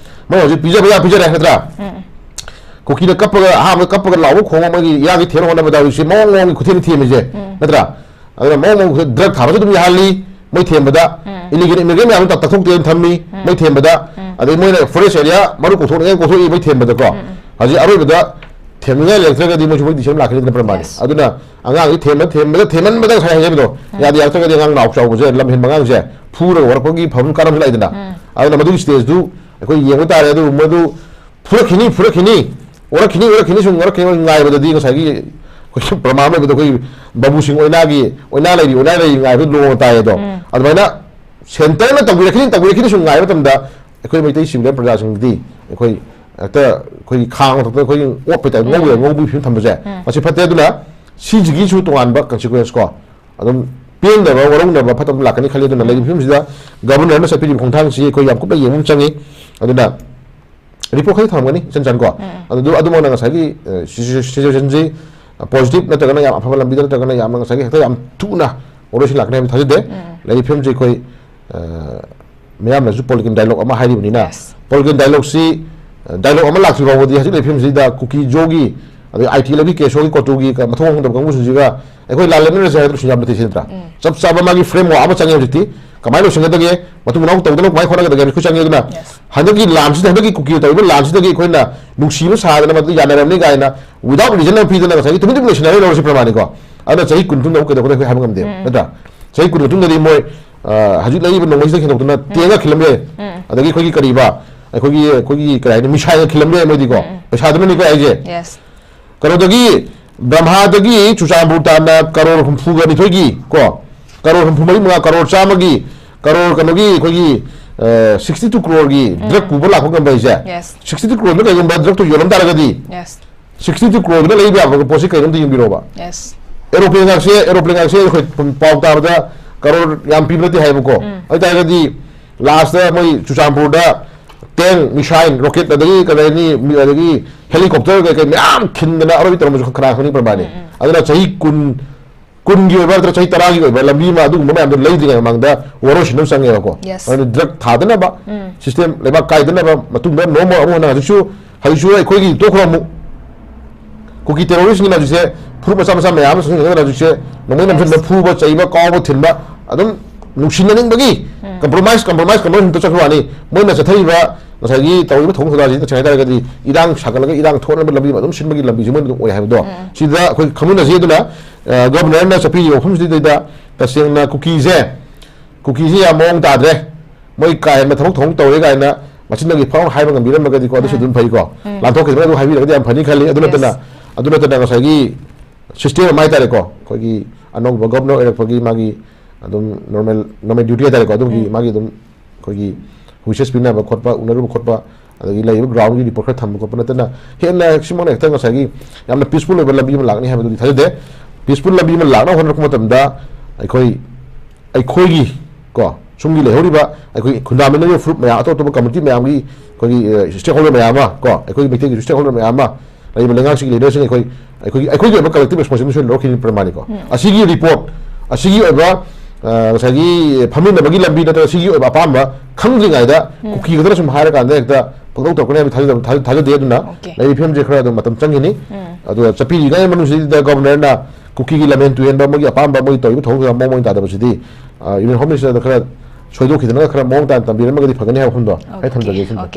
ꯃꯣꯏ ꯍꯧꯖꯤꯛ ꯄꯤꯖꯕ ꯌꯥ ꯄꯤꯖꯔꯦ ꯅꯠꯇ꯭ꯔꯥ? ꯎꯝ꯫ ꯀꯨꯀꯤꯅ ꯀꯞꯄꯒ, ꯑꯍꯥꯟꯕꯗ ꯀꯞꯄꯒ ꯂꯥꯎꯕ ꯈꯣꯡꯕ, ꯃꯣꯏꯒꯤ ꯏꯔꯥꯡꯒꯤ ꯊꯦꯝꯅ ꯍꯣꯠꯅꯕꯗ ꯍꯧꯖꯤꯛꯁꯦ ꯃꯑꯣꯡ ꯃꯑꯣꯡꯒꯤ ꯈꯨꯊꯦꯝ ꯊꯦꯝꯃꯤꯁꯦ, ꯎꯝ꯫ ꯅꯠꯇ꯭ꯔꯥ? ꯑꯗꯨꯅ ꯃꯑꯣꯡ ꯃꯑꯣꯡ ꯗ꯭ꯔꯒ ꯊꯥꯕꯁꯨ ꯑꯗꯨꯝ ꯌꯥꯍꯜꯂꯤ, ꯃꯣꯏ ꯊꯦꯝꯕꯗ꯫ ꯎꯝ꯫ ꯏꯂꯤꯒꯦꯜ ꯏꯃꯤꯒ꯭ꯔꯦꯟ ꯃꯌꯥꯝꯗꯣ ꯇꯛꯊꯣꯛꯇꯦꯅ ꯊꯝꯃꯤ, ꯎꯝ꯫ ꯃꯣꯏ ꯊꯦꯝꯕꯗ꯫ ꯎꯝ꯫ ꯑꯗꯩ ꯃꯣꯏꯅ ꯐꯣꯔꯦꯁ ꯑꯦꯔꯤꯌꯥ ꯃꯔꯨ ꯀꯣꯛꯊꯣꯛꯅꯤꯡꯉꯥꯏ ꯀꯣꯛꯊꯣꯛꯏ, ꯃꯣꯏ ꯊꯦꯝꯕꯗꯀꯣ꯫ ꯎꯝ, ꯎꯝ꯫ ꯍꯧꯖꯤꯛ ꯑꯔꯣꯏꯕꯗ ꯊꯦꯝꯅꯤꯡꯉꯥꯏ ꯂꯩꯔꯛꯇ꯭ꯔꯒꯗꯤ ꯃꯣꯏꯁꯨ ꯃꯣꯏ ꯗꯤꯁꯤꯖꯟ ꯂꯥꯛꯀꯅꯤꯗꯅ ꯄ꯭ꯔꯃꯥꯅꯤ꯫ Yes. ꯑꯗꯨꯅ ꯑꯉꯥꯡꯁꯤ ꯊꯦꯝꯕ, ꯊꯦꯝꯕꯗ, ꯊꯦꯝꯃꯟꯕꯗ ꯉꯁꯥꯏ ꯍꯥꯏꯖꯕꯗꯣ, ꯎꯝ꯫ ꯌꯥꯗ ꯌꯥꯔꯛꯇ꯭ꯔꯒꯗꯤ ꯑꯉꯥꯡ ꯅꯥꯎ ꯆꯥꯎꯕꯁꯦ, ꯂꯝ ꯍꯦꯟꯕ ꯑꯉꯥꯡꯁꯦ ꯐꯨꯔꯒ ꯋꯥꯔꯛꯄꯒꯤ ꯐꯕ ꯀꯥꯟꯅꯕꯁꯨ ꯂꯥꯛꯏꯗꯅ꯫ ꯎꯝ꯫ ꯑꯗꯨꯅ ꯃꯗꯨꯒꯤ ꯁ꯭ꯇꯦꯖꯇꯨ ꯑꯩꯈꯣꯏ ꯌꯦꯡꯕ ꯇꯥꯔꯦ꯫ ꯑꯗꯨ ꯃꯗꯨ ꯐꯨꯔꯛꯈꯤꯅꯤ, ꯐꯨꯔꯛꯈꯤꯅꯤ, ꯑꯣꯔꯛꯈꯤꯅꯤ, ꯑꯣꯔꯛꯈꯤꯅꯤ, ꯁꯨꯝ ꯑꯣꯔꯛꯈꯤꯅꯤ ꯉꯥꯏꯕꯗꯗꯤ ꯉꯁꯥꯏꯒꯤ ꯑꯩꯈꯣꯏ ꯄ꯭ꯔꯃꯥꯟ ꯑꯣꯏꯕꯗ ꯑꯩꯈꯣꯏ ꯕꯥꯕꯨꯁꯤꯡ ꯑꯣꯏꯅꯥꯒꯤ, "ꯑꯣꯏꯅꯥ ꯂꯩꯔꯤ, ꯑꯣꯏꯅꯥ ꯂꯩꯔꯤ" ꯉꯥꯏꯕꯗ ꯂꯣꯡꯅ ꯇꯥꯏ ꯑꯗꯣ꯫ ꯎꯝ꯫ ꯑꯗꯨꯃꯥꯏꯅ ꯁꯦꯟꯇꯔꯅ ꯇꯧꯕꯤꯔꯛꯈꯤꯅꯤ, ꯇꯧꯕꯤꯔꯛꯈꯤꯅꯤ ꯁꯨꯝ ꯉꯥꯏꯕ ꯃꯇꯝꯗ ꯑꯩꯈꯣꯏ ꯃꯩꯇꯩ ꯁꯤꯚꯤꯂꯤꯌꯟ ꯄ꯭ꯔꯖꯥꯁꯤꯡꯗꯤ ꯑꯩꯈꯣꯏ ꯍꯦꯛꯇ ꯑꯩꯈꯣꯏꯒꯤ ꯈꯥꯡ ꯃꯊꯛꯇ ꯑꯩꯈꯣꯏꯒꯤ ꯑꯣꯠꯄ ꯇꯥꯏꯞ ꯉꯧꯕ ꯌꯥꯏ, ꯎꯝ꯫ ꯉꯧꯕꯒꯤ ꯐꯤꯕꯝ ꯊꯝꯕꯁꯦ ꯎꯝ꯫ ꯃꯁꯤ ꯐꯠꯇꯦ꯫ ꯑꯗꯨꯅ ꯁꯤꯁꯤꯒꯤꯁꯨ ꯇꯣꯉꯥꯟꯕ ꯀꯟꯁꯤꯀ꯭ꯋꯦꯟꯁ ꯀꯣ, ꯑꯗꯨꯝ ꯄꯦꯟꯗꯕ, ꯋꯥꯔꯧꯅꯕ ꯐꯠꯇꯕ ꯂꯥꯛꯀꯅꯤ ꯈꯜꯂꯤ꯫ ꯑꯗꯨꯅ ꯎꯝ꯫ ꯂꯩꯔꯤꯕ ꯐꯤꯕꯝꯁꯤꯗ ꯒꯕꯔꯅꯔꯅ ꯆꯠꯄꯤꯔꯤꯕ ꯈꯣꯡꯊꯥꯡꯁꯤ ꯑꯩꯈꯣꯏ ꯌꯥꯝ ꯀꯨꯞꯅ ꯌꯦꯡꯕ ꯑꯃ ꯆꯪꯉꯤ꯫ ꯑꯗꯨꯅ ꯔꯤꯄꯣꯔꯠ ꯈꯔ ꯊꯝꯒꯅꯤ ꯏꯆꯟ ꯆꯟꯀꯣ꯫ ꯎꯝ꯫ ꯑꯗꯨ, ꯑꯗꯨꯃꯛꯅ ꯉꯁꯥꯏꯒꯤ, ꯑ, ꯁꯤ-, ꯁꯤ-, ꯁꯤꯆꯨꯋꯦꯁꯟꯁꯤ, ꯑ, ꯄꯣꯖꯤꯇꯤꯚ ꯅꯠꯇ꯭ꯔꯒꯅ ꯌꯥꯝ ꯑꯐꯕ ꯂꯝꯕꯤꯗ ꯅꯠꯇ꯭ꯔꯒꯅ ꯌꯥꯝꯅ ꯉꯁꯥꯏꯒꯤ ꯍꯦꯛꯇ ꯌꯥꯝ ꯊꯨꯅ ꯋꯥꯔꯣꯏꯁꯤꯟ ꯂꯥꯛꯀꯅꯤ ꯍꯥꯏꯕ ꯊꯥꯖꯗꯦ꯫ ꯎꯝ꯫ ꯂꯩꯔꯤꯕ ꯐꯤꯕꯝꯁꯤ ꯑꯩꯈꯣꯏ, ꯑ, ꯃꯌꯥꯝꯅꯁꯨ ꯄꯣꯂꯤꯇꯤꯀꯦꯜ ꯗꯥꯏꯂꯣꯒ ꯑꯃ ꯍꯥꯏꯔꯤꯕꯅꯤꯅ, Yes. ꯄꯣꯂꯤꯇꯤꯀꯦꯜ ꯗꯥꯏꯂꯣꯒꯁꯤ, ꯑ, ꯗꯥꯏꯂꯣꯒ ꯑꯃ ꯂꯥꯛꯇ꯭ꯔꯤ ꯐꯥꯎꯕꯗꯤ ꯍꯧꯖꯤꯛ ꯂꯩꯔꯤꯕ ꯐꯤꯕꯝꯁꯤꯗ ꯀꯨꯀꯤ ꯖꯣꯒꯤ, ꯑꯗꯩ ꯑꯥꯏ ꯇꯤ ꯂꯩꯕꯤ ꯀꯦꯁꯣꯒꯤ ꯀꯣꯇꯨꯒꯤ ꯀ-, ꯃꯊꯧ ꯃꯐꯝ ꯈꯪꯗꯕ ꯀꯥꯡꯕꯨꯁꯤꯡꯁꯤꯒ ꯑꯩꯈꯣꯏ ꯂꯥꯜꯂꯦꯞꯅꯔꯁꯦ ꯍꯥꯏꯗꯨꯅ ꯁꯨꯡꯌꯥꯕ ꯅꯠꯇꯦ ꯁꯤ ꯅꯠꯇ꯭ꯔꯥ? ꯎꯝ꯫ ꯆꯞ ꯆꯥꯕ ꯃꯥꯒꯤ ꯐ꯭ꯔꯦꯝꯋꯥꯔꯛ ꯑꯃ ꯆꯪꯉꯦ ꯍꯧꯖꯤꯛꯇꯤ꯫ ꯀꯃꯥꯏꯅ ꯂꯣꯏꯁꯤꯟꯒꯗꯒꯦ? ꯃꯇꯨꯡ ꯃꯅꯥꯎ ꯇꯧꯗꯅ ꯀꯃꯥꯏꯅ ꯍꯣꯠꯅꯒꯗꯒꯦ ꯍꯥꯏꯕꯁꯤ ꯑꯩꯈꯣꯏ ꯆꯪꯉꯦ꯫ ꯑꯗꯨꯅ Yes. ꯍꯟꯗꯛꯀꯤ ꯂꯥꯟꯁꯤꯗ, ꯍꯟꯗꯛꯀꯤ ꯀꯨꯀꯤꯅ ꯇꯧꯔꯤꯕ ꯂꯥꯟꯁꯤꯗꯒꯤ ꯑꯩꯈꯣꯏꯅ ꯅꯨꯡꯁꯤꯕ ꯁꯥꯗꯅ ꯃꯗꯨ ꯌꯥꯅꯔꯝꯅꯤ ꯀꯥꯏꯅ without reason ꯑꯃ ꯄꯤꯗꯅ ꯉꯁꯥꯏꯒꯤ ꯇꯨꯃꯤꯟ ꯇꯨꯃꯤꯟ ꯂꯣꯏꯁꯤꯟꯅꯔꯦ ꯂꯧꯔꯁꯤ ꯄ꯭ꯔꯃꯥꯅꯤꯀꯣ꯫ ꯑꯗꯨꯅ ꯆꯍꯤ ꯀꯨꯟ ꯃꯇꯨꯡꯗ ꯑꯃꯨꯛ ꯀꯩꯗꯧꯒꯗꯒꯦ ꯑꯩꯈꯣꯏ ꯍꯥꯏꯕ ꯉꯝꯗꯦꯕ, ꯎꯝ꯫ ꯅꯠꯇ꯭ꯔꯥ? ꯆꯍꯤ ꯀꯨꯟ ꯃꯇꯨꯡꯗꯗꯤ ꯃꯣꯏ, ꯑ, ꯍꯧꯖꯤꯛ ꯂꯩꯔꯤꯕ ꯅꯣꯡꯃꯩꯁꯤꯗ ꯍꯦꯟꯗꯣꯛꯇꯅ ꯎꯝ꯫ ꯇꯦꯡꯒ ꯈꯤꯜꯂꯝꯕ ꯌꯥꯏ꯫ ꯎꯝ꯫ ꯑꯗꯒꯤ ꯑꯩꯈꯣꯏꯒꯤ ꯀꯔꯤꯕ, ꯑꯩꯈꯣꯏꯒꯤ, ꯑꯩꯈꯣꯏꯒꯤ ꯀꯔꯤ ꯍꯥꯏꯅꯤ, ꯃꯤꯁꯥꯏꯜꯒ ꯈꯤꯜꯂꯝꯕ ꯌꯥꯏ ꯃꯣꯏꯗꯤꯀꯣ꯫ ꯎꯝ꯫ ꯄꯩꯁꯥꯗꯨꯅꯅꯤꯀꯣ ꯍꯥꯏꯁꯦ꯫ Yes. ꯀꯩꯅꯣꯗꯒꯤ ꯕ꯭ꯔꯍꯃꯥꯗꯒꯤ ꯆꯨꯔꯆꯥꯟꯄꯨꯔ ꯇꯥꯟꯅ ꯀꯔꯣꯔ ꯍꯨꯝꯐꯨꯒ ꯅꯤꯊꯣꯏꯒꯤ ꯀꯣ, ꯀꯔꯣꯔ ꯍꯨꯝꯐꯨ ꯃꯔꯤ ꯃꯉꯥ, ꯀꯔꯣꯔ ꯆꯥꯝꯃꯒꯤ, ꯀꯔꯣꯔ ꯀꯩꯅꯣꯒꯤ ꯑꯩꯈꯣꯏꯒꯤ, ꯑ, sixty two crore ꯒꯤ ꯎꯝ꯫ ꯗ꯭ꯔꯒ ꯄꯨꯕ ꯂꯥꯛꯄ ꯉꯝꯕ ꯍꯥꯏꯁꯦ꯫ Yes. Sixty two crore ꯗ ꯀꯩꯒꯨꯝꯕ ꯗ꯭ꯔꯒꯇꯨ ꯌꯣꯜꯂꯝ ꯇꯥꯔꯒꯗꯤ, Yes. ꯁꯤꯛꯁꯇꯤ ꯇꯨ ꯀ꯭ꯔꯣꯔꯗꯨꯅ ꯂꯩꯕ ꯌꯥꯕ ꯄꯣꯠꯁꯤ ꯀꯩꯅꯣꯝꯇ ꯌꯦꯡꯕꯤꯔꯣꯕ꯫ ꯌꯦꯁ꯫ ꯑꯦꯔꯣꯄ꯭ꯂꯦꯟꯒꯥꯛꯁꯦ ꯑꯦꯔꯣꯄ꯭ꯂꯦꯟꯒꯥꯛꯁꯦ ꯑꯩꯈꯣꯏ ꯄꯥꯎ ꯇꯥꯕꯗ ꯀꯔꯣꯔ ꯌꯥꯝ ꯄꯤꯕ ꯅꯠꯇꯦ ꯍꯥꯏꯕꯀꯣ꯫ ꯑꯗꯨ ꯇꯥꯔꯒꯗꯤ ꯂꯥꯁꯇ ꯃꯣꯏ ꯆꯨꯔꯆꯥꯟꯄꯨꯔꯗ ꯇꯦꯡ, ꯃꯤꯁꯥꯏꯜ, ꯔꯣꯀꯦꯠ, ꯑꯗꯒꯤ ꯀꯔꯤ ꯍꯥꯏꯅꯤ, ꯃꯤ-, ꯑꯗꯒꯤ ꯍꯦꯂꯤꯀꯣꯞꯇꯔ ꯀꯩꯀꯩ ꯃꯌꯥꯝ ꯊꯤꯟꯗꯅ ꯑꯔꯣꯏꯕꯤ ꯇꯧꯔꯝꯕꯁꯨ ꯀꯅꯥ ꯈꯪꯅꯤ ꯄ꯭ꯔꯃꯥꯅꯤ꯫ ꯑꯗꯨꯅ ꯆꯍꯤ ꯀꯨꯟ, ꯀꯨꯟꯒꯤ ꯑꯣꯏꯕ ꯅꯠꯇ꯭ꯔꯒ ꯆꯍꯤ ꯇꯔꯥꯒꯤ ꯑꯣꯏꯕ ꯂꯝꯕꯤ ꯑꯃ ꯑꯗꯨꯒꯨꯝꯕ ꯃꯌꯥꯝꯗꯣ ꯂꯩꯗ꯭ꯔꯤꯉꯩ ꯃꯃꯥꯡꯗ ꯋꯥꯔꯣꯏꯁꯤꯟ ꯑꯃ ꯆꯪꯉꯦꯕꯀꯣ꯫ Yes. ꯑꯗꯨꯅ ꯗ꯭ꯔꯒ ꯊꯥꯗꯅꯕ, ꯁꯤꯁꯇꯦꯝ ꯂꯩꯕꯥꯛ ꯀꯥꯏꯗꯅꯕ, ꯃꯇꯨꯡꯗ ꯅꯣꯡꯃ ꯑꯃꯨꯛ ꯍꯟꯅ ꯍꯧꯖꯤꯛꯁꯨ, ꯍꯧꯖꯤꯛꯁꯨ ꯑꯩꯈꯣꯏꯒꯤ ꯇꯣꯛꯈ꯭ꯔꯣ ꯑꯃꯨꯛ ꯀꯨꯀꯤ ꯇꯦꯔꯣꯔꯤꯁꯁꯤꯡꯅ ꯍꯧꯖꯤꯛꯁꯦ ꯐꯨꯔꯨꯞ ꯃꯆꯥ ꯃꯆꯥ ꯃꯌꯥꯝ ꯑꯃ ꯆꯪꯁꯤꯟꯗꯅ ꯍꯧꯖꯤꯛꯁꯦ ꯅꯣꯡꯃꯩ ꯅꯝꯁꯤꯟꯕ, ꯐꯨꯕ, ꯆꯩꯕ, ꯀꯥꯎꯕ, ꯊꯤꯟꯕ, ꯑꯗꯨꯝ ꯅꯨꯡꯁꯤꯅꯅꯤꯡꯕꯒꯤ ꯀꯝꯄ꯭ꯔꯣꯃꯥꯏꯁ, ꯀꯝꯄ꯭ꯔꯣꯃꯥꯏꯁ, ꯀꯝꯄ꯭ꯔꯣꯃꯥꯏꯁ ꯆꯠꯈꯤꯕ ꯋꯥꯅꯤ꯫ ꯃꯣꯏꯅ ꯆꯠꯊꯔꯤꯕ ꯉꯁꯥꯏꯒꯤ ꯇꯧꯔꯤꯕ ꯊꯧꯑꯣꯡ ꯊꯧꯗꯥꯁꯤ ꯇꯁꯦꯡꯅ ꯍꯥꯏꯇꯥꯔꯒꯗꯤ ꯏꯔꯥꯡ ꯁꯥꯒꯠꯂꯒ ꯏꯔꯥꯡ ꯊꯣꯛꯅꯕ ꯂꯝꯕꯤ ꯑꯃ ꯑꯗꯨꯝ ꯁꯤꯟꯕꯒꯤ ꯂꯝꯕꯤꯁꯤ ꯃꯣꯏꯅ ꯑꯗꯨꯝ ꯑꯣꯏ ꯍꯥꯏꯕꯗꯣ ꯁꯤꯗ ꯑꯩꯈꯣꯏ ꯈꯪꯃꯤꯟꯅꯁꯤ꯫ ꯑꯗꯨꯅ, ꯑ, ꯒꯕꯔꯅꯔꯅ ꯆꯠꯄꯤꯔꯤꯕ ꯃꯐꯝꯁꯤꯗꯩꯗ ꯇꯁꯦꯡꯅ ꯀꯨꯀꯤꯁꯦ, ꯀꯨꯀꯤꯁꯦ ꯌꯥꯝ ꯃꯑꯣꯡ ꯇꯥꯗ꯭ꯔꯦ, ꯃꯣꯏ ꯀꯥ ꯍꯦꯟꯕ ꯊꯕꯛ ꯊꯧꯑꯣꯡ ꯇꯧꯔꯦ ꯀꯥꯏꯅ ꯃꯆꯤꯟꯗꯒꯤ ꯐꯥꯎ ꯍꯥꯏꯕ ꯉꯝꯕꯤꯔꯝꯃꯒꯗꯤꯀꯣ, ꯑꯗꯨꯁꯨ ꯑꯗꯨꯝ ꯐꯩꯀꯣ꯫ ꯂꯥꯟꯊꯣꯛꯈꯤꯗ꯭ꯔꯒ ꯑꯗꯨ ꯍꯥꯏꯕꯤꯔꯒꯗꯤ ꯌꯥꯝ ꯐꯅꯤ ꯈꯜꯂꯤ꯫ ꯑꯗꯨ ꯅꯠꯇꯅ, ꯑꯗꯨ ꯅꯠꯇꯅ ꯉꯁꯥꯏꯒꯤ ꯁꯤꯁꯇꯦꯝ ꯑꯃ ꯍꯥꯏꯇꯥꯔꯦꯀꯣ, ꯑꯩꯈꯣꯏꯒꯤ ꯑꯅꯧꯕ ꯒꯕꯔꯅꯔ ꯑꯣꯏꯔꯛꯄꯒꯤ ꯃꯥꯒꯤ ꯑꯗꯨꯝ ꯅꯣꯔꯃꯦꯜ, ꯅꯣꯔꯃꯦꯜ ꯗ꯭ꯌꯨꯇꯤ ꯍꯥꯏꯇꯥꯔꯦꯀꯣ, ꯑꯗꯨꯒꯤ ꯃꯥꯒꯤ ꯑꯗꯨꯝ ꯑꯩꯈꯣꯏꯒꯤ ꯋꯤꯁꯦꯁ ꯄꯤꯅꯕ ꯈꯣꯠꯄ, ꯎꯅꯔꯨꯕ ꯈꯣꯠꯄ, ꯑꯗꯒꯤ ꯂꯩꯔꯤꯕ ꯒ꯭ꯔꯥꯎꯟꯒꯤ ꯔꯤꯄꯣꯔꯠ ꯈꯔ ꯊꯝꯕ ꯈꯣꯠꯄ ꯅꯠꯇꯅ ꯍꯦꯟꯅ ꯁꯤꯃꯛꯅ ꯍꯦꯛꯇ ꯉꯁꯥꯏꯒꯤ ꯌꯥꯝꯅ ꯄꯤꯁꯐꯨꯜ ꯑꯣꯏꯕ ꯂꯝꯕꯤ ꯑꯃ ꯂꯥꯛꯅꯤ ꯍꯥꯏꯕꯗꯨꯗꯤ ꯊꯥꯖꯗꯦ꯫ ꯄꯤꯁꯐꯨꯜ ꯂꯝꯕꯤ ꯑꯃ ꯂꯥꯛꯅꯕ ꯍꯣꯠꯅꯔꯛꯄ ꯃꯇꯝꯗ ꯑꯩꯈꯣꯏ, ꯑꯩꯈꯣꯏꯒꯤ ꯀꯣ, ꯁꯨꯝꯒꯤ ꯂꯩꯍꯧꯔꯤꯕ ꯑꯩꯈꯣꯏ ꯈꯨꯟꯗꯥꯃꯤꯟꯅꯔꯤꯕ ꯐꯨꯔꯨꯞ ꯃꯌꯥꯝ, ꯑꯇꯣꯞ ꯑꯇꯣꯞꯄ ꯀꯝꯃꯨꯅꯤꯇꯤ ꯃꯌꯥꯝꯒꯤ ꯑꯩꯈꯣꯏꯒꯤ, ꯑ, ꯁ꯭ꯇꯦꯛꯍꯣꯜꯗꯔ ꯃꯌꯥꯝ ꯑꯃ ꯀꯣ, ꯑꯩꯈꯣꯏꯒꯤ ꯃꯩꯇꯩꯒꯤꯁꯨ ꯁ꯭ꯇꯦꯛꯍꯣꯜꯗꯔ ꯃꯌꯥꯝ ꯑꯃ, ꯂꯩꯔꯤꯕ ꯂꯩꯉꯥꯛꯁꯤꯒꯤ ꯂꯤꯗꯔꯁꯤꯡ ꯑꯩꯈꯣꯏ, ꯑꯩꯈꯣꯏꯒꯤ, ꯑꯩꯈꯣꯏꯒꯤ ꯑꯣꯏꯕ ꯀꯂꯦꯛꯇꯤꯚ ꯔꯦꯁꯄꯣꯟꯁꯤꯕꯤꯂꯤꯇꯤ ꯂꯧꯔꯛꯈꯤꯕ ꯄ꯭ꯔꯃꯥꯅꯤꯀꯣ꯫ ꯑꯁꯤꯒꯤ ꯔꯤꯄꯣꯔꯠ, ꯑꯁꯤꯒꯤ ꯑꯣꯏꯕ, ꯑ, ꯉꯁꯥꯏꯒꯤ ꯐꯝꯃꯤꯟꯅꯕꯒꯤ ꯂꯝꯕꯤ ꯅꯠꯇ꯭ꯔꯒ ꯁꯤꯒꯤ ꯑꯣꯏꯕ ꯑꯄꯥꯝꯕ ꯈꯪꯗ꯭ꯔꯤꯉꯩꯗ ꯀꯨꯀꯤ ꯈꯛꯇꯅ ꯁꯨꯝ ꯍꯥꯏꯔꯀꯥꯟꯗ ꯍꯦꯛꯇ ꯄꯪꯇꯧ ꯇꯧꯔꯛꯀꯅꯤ ꯍꯥꯏꯕ ꯊꯥꯖꯗꯕ-, ꯊꯥꯖ-, ꯊꯥꯖꯗꯦ꯫ ꯑꯗꯨꯅ Okay. ꯂꯩꯔꯤꯕ ꯐꯤꯕꯝꯁꯦ ꯈꯔ ꯑꯗꯨꯝ ꯃꯇꯝ ꯆꯪꯈꯤꯅꯤ꯫ ꯑꯗꯨꯒ ꯆꯠꯄꯤꯔꯤꯉꯩ ꯃꯅꯨꯡꯁꯤꯗ ꯒꯕꯔꯅꯔꯅ ꯀꯨꯀꯤꯒꯤ ꯂꯝꯍꯦꯟ ꯇꯨꯍꯦꯟꯕ, ꯃꯣꯏꯒꯤ ꯑꯄꯥꯝꯕ, ꯃꯣꯏ ꯇꯧꯔꯤꯕ ꯊꯧꯑꯣꯡꯗ ꯃꯑꯣꯡ ꯃꯔꯤꯟ ꯇꯥꯗꯕꯁꯤꯗꯤ, ꯑ, ꯌꯨꯅꯤꯌꯟ ꯍꯣꯝ ꯃꯤꯅꯤꯁꯇꯔꯗ ꯈꯔ ꯁꯣꯏꯗꯣꯛꯈꯤꯗꯅ ꯈꯔ ꯃꯑꯣꯡ ꯇꯥꯅ ꯇꯝꯕꯤꯔꯝꯃꯒꯗꯤ ꯐꯒꯅꯤ ꯍꯥꯏꯕ ꯋꯥꯐꯝꯗꯣ ꯑꯩ ꯊꯝꯖꯒꯦ꯫ ꯁꯤꯃꯗꯤ꯫